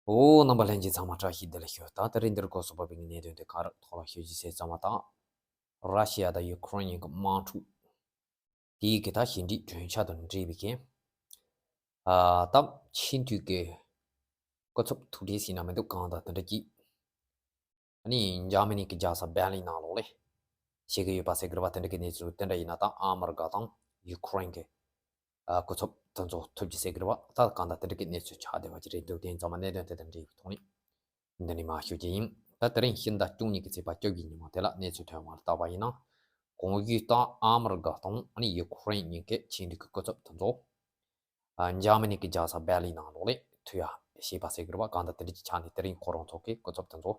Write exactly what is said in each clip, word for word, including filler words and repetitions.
ཨོ། རྣམ་པ་ལྷན་རྒྱས་ཚང་མ་བཀྲ་ཤིས་བདེ་ལེགས་ཞུ། ད་དེ་རིང་འདིར་གོ་སོགས་པ་བའི་གནད་དོན་དེ་ག་རེ་ཐོག་ལ་ཤོད་ཅིག་ཟེར་ཙམ་པ་དང་། ར་ཤི་ཡ་དང་ཡུ་ཁུ་རེན་གཉིས་ཀྱི་དམག་འཁྲུག་དེའི་གི་ད་ཞི་འགྲིག་གྲོས་འཆར་དང་འབྲེལ་བའི་གི། ཨ། ད་ཆེས་མཐོའི་གི་སྐུ་ཚབ་ཐུག་འཕྲད་ཟེར་ན་མི་འདུག་གང་ལྟར་དེ་འདྲ་ཅིག་ཨ་ནི་འཇར་མ་ནི་གི་རྒྱལ་ས་བྷར་ལིན་ནང་ལོགས་ལ་བྱེད་ཀྱི་ཡོད་པ་ཟེར་གི་རེད་པ། དེ་འདྲ་གི་གནས་ཚུལ་དེ་འདྲ་ཡིན་ན་ད་ཨ་མི་རི་ཀ་དང་ཡུ་ཁུ་རེན་གི་ཨ། སྐུ་ཚབ་དེ་ཚོ་ཐུག་རྒྱུ་ཟེར་གི་རེད་པ། ད་གང་ལྟར་དེ་འདྲ་གི་གནས་ཚུལ་ཆགས་བསྡད་པ་ཅིག་རེད་འདུག་དེ་ཡིན་ཙང་མ་གནད་དོན་དེ་དང་འབྲེལ་བའི་ཐོག་ནས་འདི་ནས་མར་ཞུ་རྒྱུ་ཡིན། ད་དེ་རིང་ཕྱི་ཟླ་བཅུ་གཉིས་ཀྱི་ཚེས་པ་བཅོ་བརྒྱད་ཉིན་མོ་དེ་ལ་གནས་ཚུལ་ཐོན་པར་བལྟས་པ་ཡིན་ན། གོང་ཞུས་ལྟར་ཨ་མི་རི་ཀ་དང་ཨ་ནི་ཡུ་ཁུ་རེན་གཉིས་ཀས་ཆེས་མཐོའི་སྐུ་ཚབ་དེ་ཚོ། ཨ། འཇར་མ་ནི་གི་རྒྱལ་ས་བྷར་ལིན་ནང་ལོགས་ལ་ཐུག་ཡ་བྱས་པ་ཟེར་གི་རེད་པ། གང་ལྟར་དེ་འདྲ་ཅིག་ཆགས་ནས་དེ་རིང་ཁོ་རང་ཚོ་གི་སྐུ་ཚབ་དེ་ཚོ་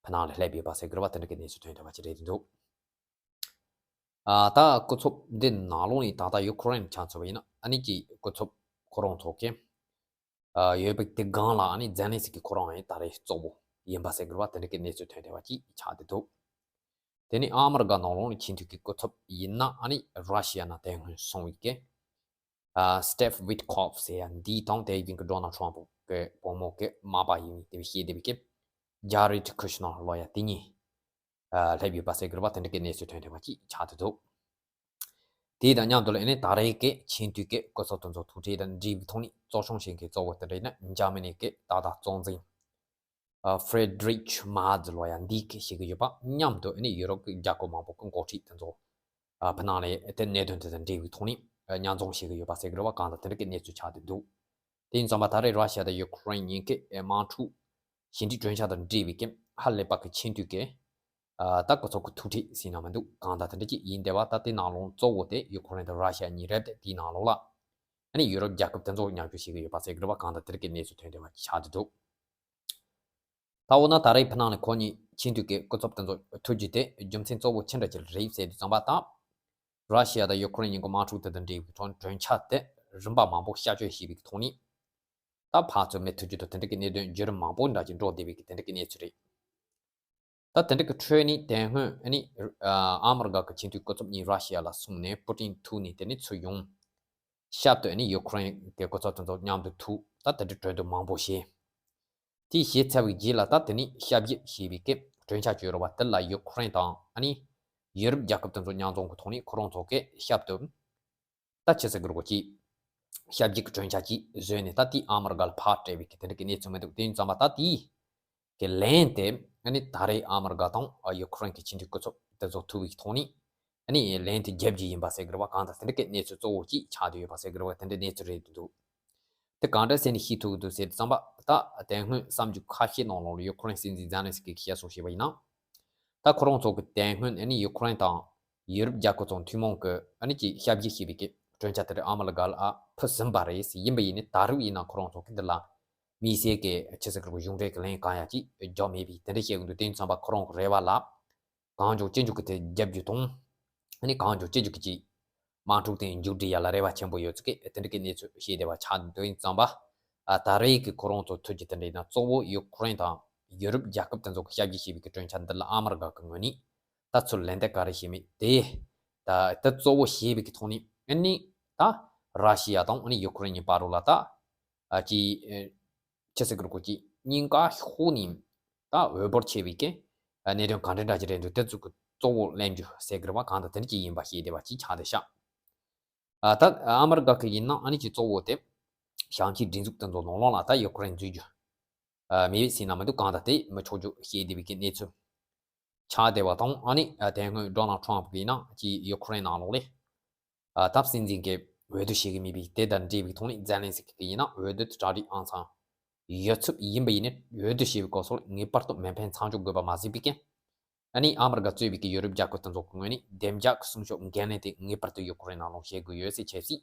ཕྱི་ནང་ལ་སླེབས་ཡོད་པ་ཟེར་གི་རེད་པ། དེ་འདྲ་གི་གནས་ཚུལ་ཐོན་བསྡད་པ་ཅིག་རེད་འདུག་ཨ། ད་སྐུ་ཚབ་འདི་ནང་ལོགས་ནས་ད་ལྟ་ཡུ་ཁུ་རེན་ཆ་མཚོན་པ་ཡིན་ན་ཨ་ནི་ཀྱི་སྐུ་ཚབ་ཁོ་རང་ཚོ་གི་ཨ། ཡོད་པའི་དེ་སྒང་ལ་ཨ་ནི་ཛེ་ལན་སི་ཀི་ཁོ་རང་ཡང་ད་རེས་གཙོ་བོ་ཡིན་པ་ཟེར་གི་རེད་པ། དེ་འདྲ་གི་གནས་ཚུལ་ཐོན་བསྡད་པ་ཅིག་ཆགས་བསྡད་འདུག་དེ་ནས་ཨ་མི་རི་ཀ་ནང་ལོགས་ནས་ཆེས་མཐོའི་གི་སྐུ་ཚབ་ཡིན་ན་ཨ་ནི་ར་ཤི་ཡ་ནང་དེ་སྔོན་སོང་བའི་གི་ཨ། སི་ཊིབ་ཝིཊ་ཁོབ་ཟེར་ཡ་འདི་དང་དེ་བཞིན་གི་ཌོ་ནལ་ཊམ་གི་བུ་མོ་གི་མ་པ་ཡིན་དེ་བཞིན་བཤད་བསྡད་པའི་གི་ཇ་རེད་ཁུ་ཤི་ནར་ལབ་ཡ་དེ་གཉིས། ཨ། སླེབས་ཡོད་པ་ཟེར་གི་རེད་པ། དེ་འདྲ་གི་གནས་ཚུལ་ཐོན་བསྡད་པ་ཅིག་ཆགས་བསྡད་འདུག་དེ་དང་མཉམ་དུ་ལ་ཨ་ནི་ད་རེས་ཀྱི་ཆེས་མཐོའི་གི་སྐུ་ཚབ་དེ་ཚོ་ཐུག་འཕྲད་དང་འབྲེལ་བའི་ཐོག་ནས་གཙོ་སྐྱོང་བྱེད་མཁན་གཙོ་བོ་དེ་འདྲ་ཡིན་ན་འཇར་མ་ནི་གི་ད་ལྟ་གཙོ་འཛིན་ཨ། ཧྥེ་ཌི་རིག་མར་ཛི་ལབ་ཡ་འདི་གིས་བྱེད་ཀྱི་ཡོད་པ། མཉམ་དུ་ཨ་ནི་ཡུ་རོབ་ཀྱི་རྒྱལ་ཁབ་མང་པོ་གི་འགོ་ཁྲིད་དེ་ཚོ་ཨ། ཕྱི་ནང་ལ་དེ་གནད་དོན་དེ་དང་འབྲེལ་བའི་ཐོག་ནས་ཨ། མཉམ་འཛོམས་བྱེད་ཀྱི་ཡོད་པ་ཟེར་གི་རེད་པ། གང་ལྟར་དེ་འདྲ་གི་གནས་ཚུལ་ཆགས་བསྡད་འདུག་དེ་ཡིན་ཙང་མ་ད་རེས་ར་ཤི་ཡ་དང་ཡུ་ཁུ་རེན་གཉིས་ཀའི་དམག་འཁྲུག་ཞི་འགྲིག་གྲོས་འཆར་དང་འབྲེལ་བའི་གི་ཧ་ལས་པ་གི་ཆེས་མཐོའི་གི་ཨ། ད་སྐུ་ཚབ་ཀྱི་ཐུག་འཕྲད་ཟེར་ན་མི་འདུག་གང་ལྟར་དེ་འདྲ་ཅིག་ཡིན་བསྡད་པ། ད་དེ་ནང་ལོགས་གཙོ་བོ་དེ་ཡུ་ཁུ་རེན་དང་ར་ཤི་ཡ་གཉིས་རེད་དེ། དེའི་ནང་ལོགས་ལ་ཨ་ནི་ཡུ་རོབ་རྒྱལ་ཁབ་དེ་ཚོ་མཉམ་ཞུགས་བྱེད་ཀྱི་ཡོད་པ་ཟེར་གི་རེད་པ། གང་ལྟར་དེ་འདྲ་གི་གནས་ཚུལ་ཐོན་བསྡད་པ་ཆགས་བསྡད་འདུག་ད་འོ་ན་ད་རེས་ཕྱི་ནང་ལ་ཁོ་གཉིས་ཆེས་མཐོའི་གི་སྐུ་ཚབ་དེ་ཚོ་ཐུག་རྒྱུ་དེ་རྒྱུ་མཚན་གཙོ་བོ་ཅི་འདྲ་ཅིག་རེད་ཟེར་དུས་ཙམ་པ་དང་། ར་ཤི་ཡ་དང་ཡུ་ཁུ་རེན་གཉིས་ཀྱི་དམག་འཁྲུག་དེ་དང་འབྲེལ་བའི་ཐོག་གྲོས་འཆར་དེ་རིམ་པ་མང་པོ་བསྐྱར་བཅོས་བྱས་པའི་ཐོག་ནས། ད་ཕར་ཚུར་མི་ཐུག་རྒྱུ་དང་དེ་འདྲ་གི་གནད་དོན་བརྒྱུད་རིམ་མང་པོ་འདྲ་ཅིག་འགྲོ་བསྡད་པའི་གི་དེ་འདྲ་གི་གནས་ཚུལ་རེད། ད་དེ་འདྲ་གི་ཁྲོད་ནས་དེ་སྔོན་ཨ་ནི་ཨ་མི་རི་ཀ་གི་ཆེས་མཐོའི་སྐུ་ཚབ་གཉིས་ར་ཤི་ཡ་ལ་སོང་ནས་པུ་ཏིན་ཐུག་ནས་དེ་ནས་ཚུར་ཡོང་། ཞབས་ཏོག་ཨ་ནི་ཡུ་ཁུ་རེན་གྱི་སྐུ་ཚབ་དེ་ཚོ་མཉམ་དུ་ཐུག་ད་དེ་འདྲ་གྲོས་བསྡུར་མང་པོ་བྱས། དེ་བྱས་ཚར་བའི་རྗེས་ལ་ད་དེ་ནས་ཞབས་ཕྱི་ཞེས་པའི་སྐད་གྲོས་འཆར་བཅོས་རོགས་པ་དེ་ལ་ཡུ་ཁུ་རེན་དང་ཨ་ནི་ཡུ་རོབ་རྒྱལ་ཁབ་དེ་ཚོ་མཉམ་འཛོམས་ཀྱི་ཐོག་ནས་ཁོ་རང་ཚོ་གི་ཞབས་ཏོག་ད་ཆི་ཟེར་གི་རེད་གོ་ཅིག་ཞབས་ཕྱི་གི་གྲོས་འཆར་ཅིག་བཟོས་ནས་ད་དེ་ཨ་མི་རི་ཀ་ལ་ཕར་སྤྲད་པའི་གི་དེ་འདྲ་གི་གནས་ཚུལ་མི་འདུག་དེ་ཡིན་ཙང་མ་ད་དེའི་གི་ལན་དེ་ཨ་ནི་ད་རེས་ཨ་མི་རི་ཀ་དང་ཡུ་ཁུ་རེན་གི་ཆེས་མཐོའི་སྐུ་ཚབ་དེ་ཚོ་ཐུག་པའི་གི་ཐོག་ནས་ཨ་ནི་ལན་དེ་རྒྱབ་རྒྱུ་ཡིན་པ་ཟེར་གི་རེད་པ། གང་ལྟར་དེ་འདྲ་གི་གནས་ཚུལ་གཙོ་བོ་ཅིག་ཆགས་བསྡད་ཡོད་པ་ཟེར་གི་རེད་པ། དེ་འདྲ་གནས་ཚུལ་རེད་འདུག་དེ་གང་འདྲ་ཟེར་ནས་ཤེས་ཐུབ་ཀྱི་འདུག་ཟེར་དུས་ཙམ་པ་ད་དེ་སྔོན་གསར་འགྱུར་ཁ་ཤས་ནང་ལོགས་ལ་ཡུ་ཁུ་རེན་སྲིད་འཛིན་ཛེ་ལན་སི་ཀི་གིས་བཤད་སྲོལ་བྱས་པ་ཡིན་ན། ད་ཁོ་རང་ཚོ་གི་དེ་སྔོན་ཨ་ནི་ཡུ་ཁུ་རེན་དང་ཡུ་རོབ་རྒྱལ་ཁབ་ཚོ་ཐུན་མོང་གི་ཨ་ནི་ཀྱི་ཞབས་ཕྱི་ཞེས་པའི་གི་གྲོས་འཆར་དེ་རིགས་ཨ་མི་རི་ཀ་ལ་ཕུལ་ཟིན་པ་རེད། ཡིན་པ་ཡིན་ནའི་ད་རུང་ཡིན་ན་ཁོ་རང་ཚོ་གི་འདི་ལ་དམིགས་བསལ་གྱི་ཆི་ཟེར་གི་རེད་གོ་གཞུང་འབྲེལ་གྱི་ལན་གང་ཡང་ཅིག་རྒྱག་མེད་པའི་དེ་འདྲ་བཤད་གི་འདུག་དེ་ཡིན་ཙང་པ་ཁོ་རང་གི་རེ་བ་ལ་གང་མགྱོགས་ཅི་མགྱོགས་ཀྱི་དེ་རྒྱབ་རྒྱུ་དང་ཨ་ནི་གང་མགྱོགས་ཅི་མགྱོགས་ཀྱི་ཅིག་དམག་འཁྲུག་དེ་མཇུག་སྒྲིལ་ཡ་ལ་རེ་བ་ཆེན་པོ་ཡོད་ཚུལ་གྱི་དེ་འདྲ་གི་གནས་ཚུལ་བཤད་བསྡད་པ་ཆགས་འདུག་དེ་ཡིན་ཙང་པ་ཨ་ད་རེས་ཀྱི་ཁོ་རང་ཚོ་ཐུག་རྒྱུ་དེ་འདྲ་ཡིན་ན་གཙོ་བོ་ཡུ་ཁུ་རེན་དང་ཡུ་རོབ་རྒྱལ་ཁབ་དེ་ཚོ་གི་ཞབས་ཕྱི་ཞེས་པའི་གི་གྲོས་འཆར་འདི་ལ་ཨ་མི་རི་ཀ་གི་ངོས་ནས་ད་ཚུར་ལན་འདེབས་ག་རེ་བྱས་མེད་དེ། ད་ད་གཙོ་བོ་ཞེས་པའི་གི་ཐོག་ནས་ཨ་ནི་ད་ར་ཤི་ཡ་དང་ཨ་ནི་ཡུ་ཁུ་རེན་གཉིས་བར་རུ་ལ་ད་ཨ་ཅི་ཨེ་ཆི་ཟེར་གི་རེད་གོ་ཅི་གཉིས་ཀ་ཕྱོགས་ནས་ད་འོས་འབོར་ཆེ་བའི་གི་ཨ་གནད་དོན་ག་འདྲ་འདྲ་ཅིག་རེད་འདུག་དེ་ཚོ་གི་གཙོ་བོ་གླེང་རྒྱུ་ཟེར་གི་རེད་པ། གང་ལྟར་དེ་འདྲ་ཅིག་ཡིན་པ་ཤེས་བསྡད་པ་ཅིག་ཆགས་བསྡད་ཤག་ཨ་ད་ཨ་མི་རི་ཀ་གི་ཡིན་ན་ཨ་ནི་ཅིག་གཙོ་བོ་དེ་བྱང་ཆིངས་སྒྲིག་འཛུགས་དེ་ཚོ་ནང་ལོགས་ལ་ད་ཡུ་ཁུ་རེན་འཛུལ་རྒྱུ་ཨ་མེད་པའི་ཟིན་ན་མི་འདུག་གང་ལྟར་དེ་མི་ཆོག་རྒྱུ་ཤེས་བསྡད་པའི་གི་གནས་ཚུལ་ཆགས་བསྡད་པ་དང་། ཨ་ནི་ཨ་དེ་སྔོན་ཌོ་ནལ་ཊམ་གི་ཡིན་ན་ཅིག་ཡུ་ཁུ་རེན་ནང་ལོགས་ལ་ཨ་ད་སྲིད་འཛིན་གྱི་འོས་བསྡུ་བྱེད་ཀྱི་མེད་པའི་དེ་དང་འབྲེལ་བའི་ཐོག་ནས་ཛེ་ལན་སི་ཀི་གི་ཡིན་ན་འོས་བསྡུ་དེ་གྲ་སྒྲིག་ཨང་ཚང་ཡོད་ཚུལ་ཡིན་པ་ཡིན་ནའི་འོས་བསྡུ་བྱེད་པའི་སྐབས་སུ་ངེས་པར་དུ་མེ་འཕེན་མཚམས་འཇོག་དགོས་པ་མ་ཟད་པའི་གི་ཨ་ནི་ཨ་མི་རི་ཀ་གཙོས་པའི་གི་ཡུ་རོབ་རྒྱལ་ཁབ་དེ་ཚོ་གི་ངོས་ནས་བདེ་འཇགས་ཀྱི་སྲུང་སྐྱོབ་འགན་ལེན་དེ་ངེས་པར་དུ་ཡུ་ཁུ་རེན་ནང་ལོགས་བྱེད་དགོས་ཡོད་ཟེར་བྱས་སྲིད།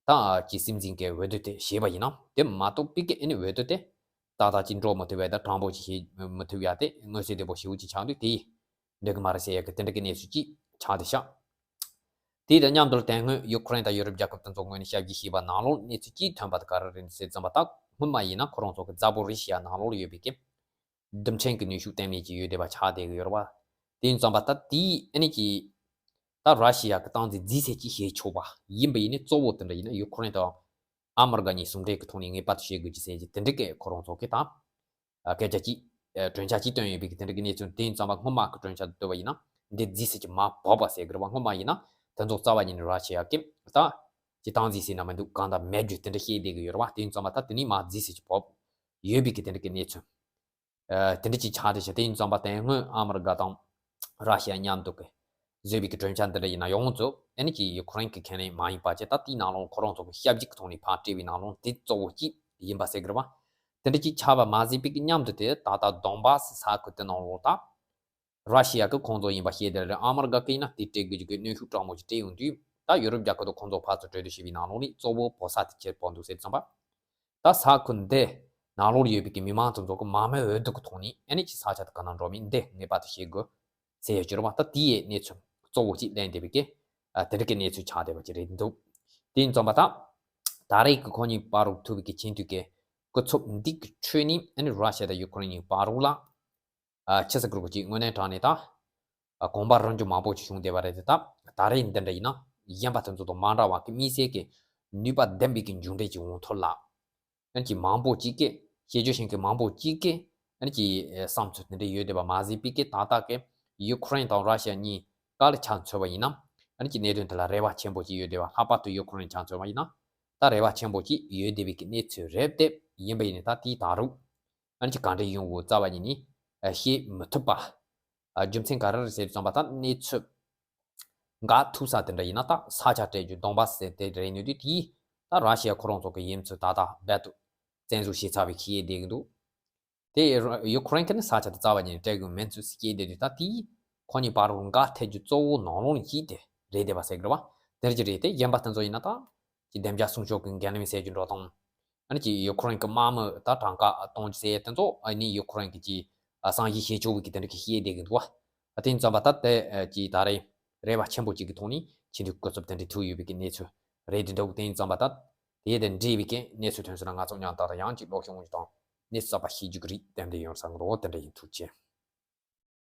ད་ཀྱི་སྲིད་འཛིན་གྱི་འོས་བསྡུ་དེ་བྱས་པ་ཡིན་ན་དེ་མ་གཏོགས་པའི་གི་ཨ་ནི་འོས་བསྡུ་དེ་ཏག་ཏག་ཅིག་འགྲོ་མི་ཐུབ་པ་དང་དྲང་པོ་ཅིག་བྱེད་མི་ཐུབ་ཡ་དེ་མངོན་གསལ་དོད་པོ་ཞེ་པོ་ཅིག་ཆགས་འདུག་དེ་འགྲིག་གི་མ་རེད་ཟེར་ཡ་གི་དེ་འདྲ་གི་གནས་ཚུལ་ཅིག་ཆགས་བསྡད་ཤག་དེ་དང་མཉམ་དུ་དེ་སྔོན་ཡུ་ཁུ་རེན་དང་ཡུ་རོབ་རྒྱལ་ཁབ་དེ་ཚོ་ངོས་ནས་ཞབས་ཕྱི་བྱས་པ་ནང་ལོགས་གནས་ཚུལ་ཅིག་ཐོན་པ་དེ་ག་རེ་རེད་ཟེར་ཙམ་པ། ད་སྔོན་མ་ཡིན་ན་ཁོ་རང་ཚོ་གི་ཛ་པོ་རི་ཤི་ཡ་ནང་ལོགས་ལ་ཡོད་པའི་གི་རྡུལ་ཕྲན་གྱི་ནུས་ཤུགས་གཏན་མེད་ཅིག་ཡོད་བསྡད་པ་ཆགས་བསྡད་ཀྱི་ཡོད་རེད་པ། དེ་ཡིན་ཙང་པ་ད་དེའི་ཨ་ནི་ཀྱི་ད་ར་ཤི་ཡ་གི་སྟངས་འཛིན་རྫིས་ཚད་ཅིག་བྱེད་ཆོག་པ་ཡིན་པ་ཡིན་ནའི་གཙོ་བོ་དེ་འདྲ་ཡིན་ན་ཡུ་ཁུ་རེན་དང་ཨ་མི་རི་ཀ་གཉིས་ཟུང་འབྲེལ་གྱི་ཐོག་ནས་ངེས་པར་དུ་བྱེད་དགོས་ཀྱི་ཟེར་གྱི་དེ་འདྲ་གི་ཁོ་རང་ཚོ་གི་ད་ སྐད་ཆ་གཅིག་གྲོས་འཆར་གཅིག་བཏོན་ཡོད་པའི་གི་དེ་འདྲ་གི་གནས་ཚུལ་དེ་ཡིན་ཙམ་པ་སྔོན་མ་གི་གྲོས་འཆར་དུ་བ་ཡིན་ན་འདི་རྫིས་སུ་ཅིག་མ་བབས་པ་ཟེར་གི་རེད་བ། སྔོན་མ་ཡིན་ན་དེ་ཚོ་རྩ་བ་ཉིད་ནས་ར་ཤི་ཡ་གི་ད་ཅི་སྟངས་འཛིན་ཟེར་ན་མི་འདུག་གང་ལྟར་མེད་རྒྱུ་དེ་འདྲ་བཤད་བསྡད་གི་ཡོད་རེད་བ། དེ་ཡིན་ཙམ་པ་ད་དེ་ནས་མ་རྫིས་སུ་ཅིག་བབས་ཡོད་པའི་གི་དེ་འདྲ་གི་གནས་ཚུལ། ཨ་དེ་འདྲ་ཅིག་ཆགས་བསྡད་ཤག་དེ་ཡིན་ཙམ་པ་དེ་སྔོན་ཨ་མི་རི་ཀ་དང་ར་ཤི་ཡ་མཉམ་དུ་གི་བཟོས་པའི་གི་གྲོས་འཆར་འདི་འདྲ་ཡིན་ན་ཡོངས་རྫོགས་ཨ་ནི་ཅིག་ཡུ་ཁུ་རེན་གི་ཁས་ལེན་མ་ཡིན་པ་བྱས། ད་དེའི་ནང་ལོགས་ཁོ་རང་ཚོ་གི་ཞབས་ཕྱི་གི་ཐོག་ནས་ཕར་སྤྲད་པའི་ནང་ལོགས་དེ་གཙོ་བོ་གཅིག་ཡིན་པ་ཟེར་གི་རེད་བ། དེ་འདྲ་ཅིག་ཆགས་པ་མ་ཟད་པའི་གི་མཉམ་དུ་དེ་ད་ལྟ་དོན་བྷ་སི་ས་ཁུལ་དེ་ནང་ལོགས་ད་ར་ཤི་ཡ་གི་ཁོང་ཚོ་ཡིན་པ་ཤེས་བསྡད་རེད། ཨ་མི་རི་ཀ་གི་ཡིན་ན་དེ་སྤྲད་དགོས་ཀྱི་གི་གནོན་ཤུགས་དྲག་མོ་ཅིག་སྤྲད་ཡོང་དུས། ད་ཡུ་རོབ་རྒྱལ་ཁབ་དང་ཁོང་ཚོ་ཕར་ཚུར་གྲོས་བསྡུར་བྱས་པའི་ནང་ལོགས་ནས་གཙོ་བོ་བོད་ས་དེ་ཁྱེར་བོ་འདུག་ཟེར་ཙམ་པ། ད་ས་ཁུལ་འདི་ནང་ལོགས་ཡོད་པའི་གི་མི་མང་དེ་ཚོ་གི་མ་མོས་འོས་བསྡུ་གི་ཐོག་ནས་ཨ་ནི་ཅིག་ས་ཆ་དེ་ག་ནང་འགྲོ་མིན་འདི་ངེས་པར་དུ་ཤེས་དགོས་ཟེར་ཡོད་ཀྱི་རེད་བ། ད་དེའི་གནས་ཚུལ་གཙོ་བོ་གཅིག་གླེང་བསྡད་པའི་གི་ཨ་དེ་འདྲ་གི་གནས་ཚུལ་ཆགས་བསྡད་པ་ཅིག་རེད་འདུག་དེ་ཡིན་ཙམ་པ་ད་ད་རེས་ཀྱི་ཁོ་གཉིས་བར་དུ་ཐུག་པའི་གི་ཆིང་དུས་ཀྱི་སྐུ་ཚབ་འདི་གི་ཁྲོད་ནས་ཨ་ནི་ར་ཤི་ཡ་དང་ཡུ་ཁུ་རེན་གཉིས་བར་ལ་ཨ་ཆི་ཟེར་དགོས་རེད་པ། ཅིག་དངོས་གནས་དྲང་གནས་ད་ཨ་གོམ་པ་རིམ་བྱུང་མང་པོ་ཅིག་བྱུང་བསྡད་པ་རེད་དེ། ད་ད་རེས་འདི་འདྲ་ཡིན་ན་གཞན་པ་དེ་ཚོ་དང་མ་འདྲ་བ་གི་དམིགས་བསལ་གྱི་ནུས་པ་ལྡན་པའི་གི་མཇུག་འབྲས་ཅིག་འོང་ཐུབ་ལ། ཨ་ནི་ཅིག་མང་པོ་ཅིག་གིས་ཤེས་རྒྱུ་ཤེས་མཁན་མང་པོ་ཅིག་གིས་ཨ་ནི་ཅིག་བསམ་ཚུལ་དེ་འདྲ་ཡོད་བསྡད་པ་མ་ཟད་པའི་གི་ད་ལྟ་གི་ཡུ་ཁུ་རེན་དང་ར་ཤི་ཡ་གཉིས་ཀ་ལ་ཆ་མཚོན་པ་ཡིན་ན་ཨ་ནི་ཅིག་གནད་དོན་དེ་ལ་རེ་བ་ཆེན་པོ་ཅིག་ཡོད་བསྡད་པ། ལྷག་པར་དུ་ཡུ་ཁུ་རེན་ཆ་མཚོན་པ་ཡིན་ན་ད་རེ་བ་ཆེན་པོ་ཅིག་ཡོད་བསྡད་པའི་གི་གནས་ཚུལ་རེད་དེ། ཡིན་པ་ཡིན་ནའི་ད་དེའི་ད་རུང་ཨ་ནི་ཅིག་ག་འདྲ་ཡོང་གི་རྩ་བ་ཉིད་ནས་ཨ་བཤད་མི་ཐུབ་པ། ཨ་རྒྱུ་མཚན་ག་རེ་རེད་ཟེར་ཙམ་པ་ད་གནས་ཚུལ་འགའ་ཐུག་ས་དེ་འདྲ་ཡིན་ན་ད་ས་ཆ་སྤྲད་རྒྱུ་དོན་བྷ་སི་ཟེར་དེ་རེད་ནི་དུས། དེས་ད་ར་ཤི་ཡ་ཁོ་རང་ཚོ་གི་ཡུལ་ཚོ་ད་ལྟ་རྦད་དུ་བཙན་བཟུང་བྱས་ཚར་བའི་ཁྱི་ཡི་བསྡད་གི་འདུག་དེ་ཡུ་ཁུ་རེན་གྱི་ནི་ས་ཆ་དེ་རྩ་བ་ཉིད་ནས་སྤྲད་གི་མིན་ཚུལ་སྐྱེས་བསྡད་དུས། ད་དེས་ཁོ་གཉིས་བར་དུ་འགལ་ཐེབས་རྒྱུ་གཙོ་བོ་ནང་ལོགས་ནས་གཅིག་དེ་རེད་བསྡད་པ་ཟེར་གི་རེད་བ། དེ་འདྲ་ཅིག་རེད་དེ། གཞན་པ་དེ་ཚོ་ཡིན་ན་ད་ཅིག་བདེ་འཇགས་སྲུང་སྐྱོབ་ཀྱི་འགན་ལེན་ཟེར་རྒྱུ་འགྲོ་སྟངས། ཨ་ནི་ཅིག་ཡུ་ཁུ་རེན་གྱི་དམག་མི་ད་གྲངས་ཀ་གཏོང་རྒྱུ་ཟེར་དེ་ཚོ་ཨ་ནི་ཡུ་ཁུ་རེན་གྱི་ཅིག་ཨ་སང་ཡི་ཤེས་ཆོག་པའི་གི་དེ་འདྲ་གི་བཤད་བསྡད་གི་འདུག་བ། ཨ་དེ་ཡིན་ཙམ་པ་ད་དེ་ཨ་ཅིག་ད་རེས་རེ་བ་ཆེན་པོ་ཅིག་གི་ཐོག་ནས་ཆིང་དུས་སྐུ་ཚབ་དེ་འདྲ་ཐུག་ཡོད་པའི་གི་གནས་ཚུལ་རེད་དེ་འདུག་དེ་ཡིན་ཙམ་པ་ད་དེ་དང་འབྲེལ་བའི་གི་གནས་ཚུལ་ཐོན་སོང་ན་ང་ཚོ་མཉམ་དུ་ད་ཡང་ཅིག་ལོག་ཤོང་ངོ་ཅིག་དང་གནས་ཚུལ་གསར་པ་ཤེས་རྒྱུ་གི་རེད། ཏན་ཏན་ཡོང་ས་གི་འདུག་དེ་འདྲ་ཡིན། ཐུགས་རྗེ་ཆེ།